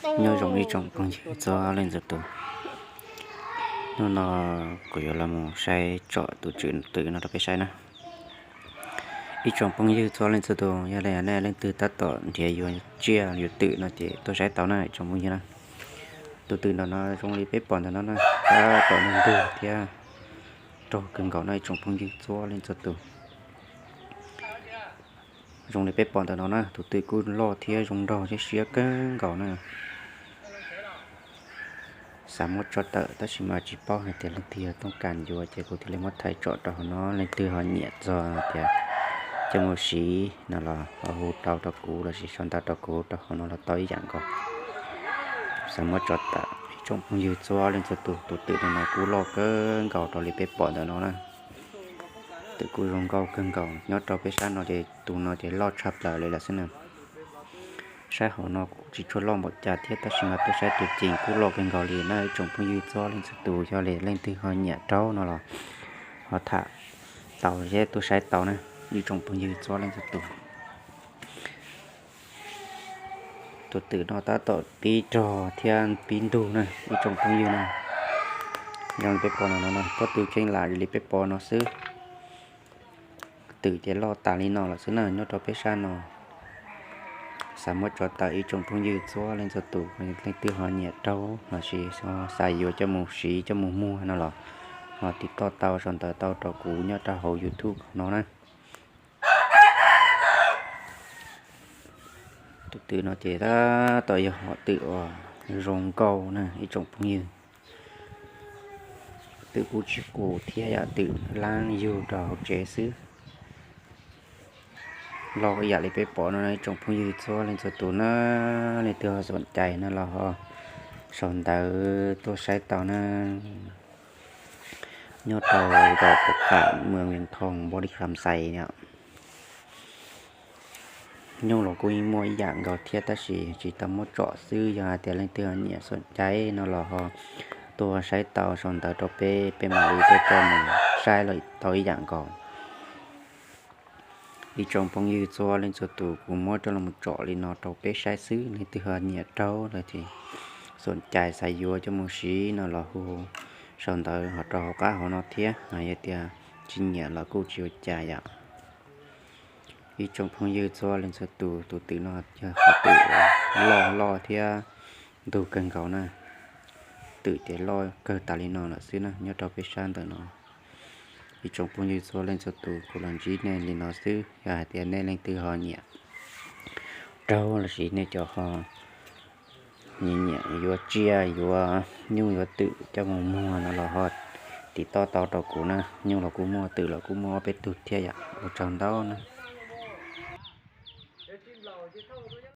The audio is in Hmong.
Nyob zoo ib tsoom phooj ywg txhua leej txhua tus, hnub no kuv yuav los mus saib tsom tus twm no rau peb saib na. Ib tsoom phooj ywg txhua leej txhua tus, yog li nej leej twg tab tom nrhiav yuav tsiaj yuav twm no ces tuaj saib tau na ib tsoom phooj ywg na. Tus twm ntawm no zoo li peb pom ntawm no na, tab tom ntug thiab raug kawg nkaus no ib tsoom phooj ywg txhua leej txhua tus. Zoo li peb pom ntawm no na, tus twm kuj loj thiab zoo nraug thiab siab kawg nkaus na. Xav muab tso tawm tab sis mas tsis paub hais tias leej twg yog tooj kas yuav ces kuv thiaj li muab thaij tsom rau hauv no, leej twg ho nyiam txog tias coj mus siv no los ho hu tau rau kuv lossis sau ntawv rau kuv rau hauv no los tau ib yam nkaus. Xav muab tso tawm ib tsoom phooj ywg txhua leej txhua tus, tus twm no kuj loj kawg nkaus raws li peb pom ntawm no na. Twm kuj zoo nkauj kawg nkaus, nyob rau peb sab no ces tus no ces loj tshaj plaws li lawm xwb na. Sab hauv no kuj tsis tshua loj npaum cas thiab tab sis mas tuaj saib tus cees kuj loj kawg nkaus li na ib tsoom phooj ywg txhua leej txhua tus, yog li leej twg ho nyiam raug no los ho tham tau thiab tuaj saib tau na ib tsoom phooj ywg txhua leej txhua tus. Tus twm no tab tom pib rog thiab pib ntug na ib tsoom phooj ywg na. Zoo li peb pom no no, pob tw cheej lam li peb pom no xwb. Twm ces loj tas li no lawm xwb na nyob rau peb sab no. Xav muab tso tawm ib tsoom phooj ywg txhua leej txhua tus, leej twg ho nyiam raug lossis xav yuav coj mus siv coj mus muag no los ho tiv toj tau sau ntawv tau rau kuv nyob rau hauv YouTube no na. Tus twm no ces tab tom yog hom twm uas zoo nkauj na ib tsoom phooj ywg. Twm kuj tsis qus thiab yam twm laab yug rau hauv tsev xwb. Loj ib yam li peb pom no ib tsoom phooj ywg txhua leej txhua tus na, leej twg ho xoom cai no los ho sau ntawv tuaj saib tau na. Nyob rau zos Pov Kham, moos Vias Thoos, npab Lis Kham Xais no. Nyuj los kuj yeej muaj ib yam nkaus thiab tab sis tsis tau muab tsom xwb, yog hais tias leej twg nyiam xoom cai no los ho tuaj saib tau sau ntawv rau peb, peb mam li tuaj coj mus saib los tau ib yam nkaus. Ib tsoom phooj ywg txhua leej txhua tus, kuv muab coj los tsom li no rau peb saib xwb, leej twg ho nyiam raug los ces xoom cai xav yuav coj mus siv no los hu sau ntawv ho rau hauv qab hauv no thiab, yog tias tsis nyiam los kuj tsis ua cas yom. Ib tsoom phooj ywg txhua leej txhua tus, tus twm no yog qhov twm loj loj thiab ntug kawg nkaus na. Twm ces loj kawg tas li no lawm xwb na nyob rau peb sab ntawm no. Ib tsoom phooj ywg txhua leej txhua tus, kuv los ntsib nej li no xwb, yog hais tias nej leej twg ho nyiam raug lossis nej cov ho nyiam nyiam yuav tsiaj yuav nyuj yuav twm coj mus muag no los ho tiv toj tau rau kuv na. Nyuj los kuj muaj, twm los kuj muaj, ob peb tug thiab yom. Ua tsaug ntau na.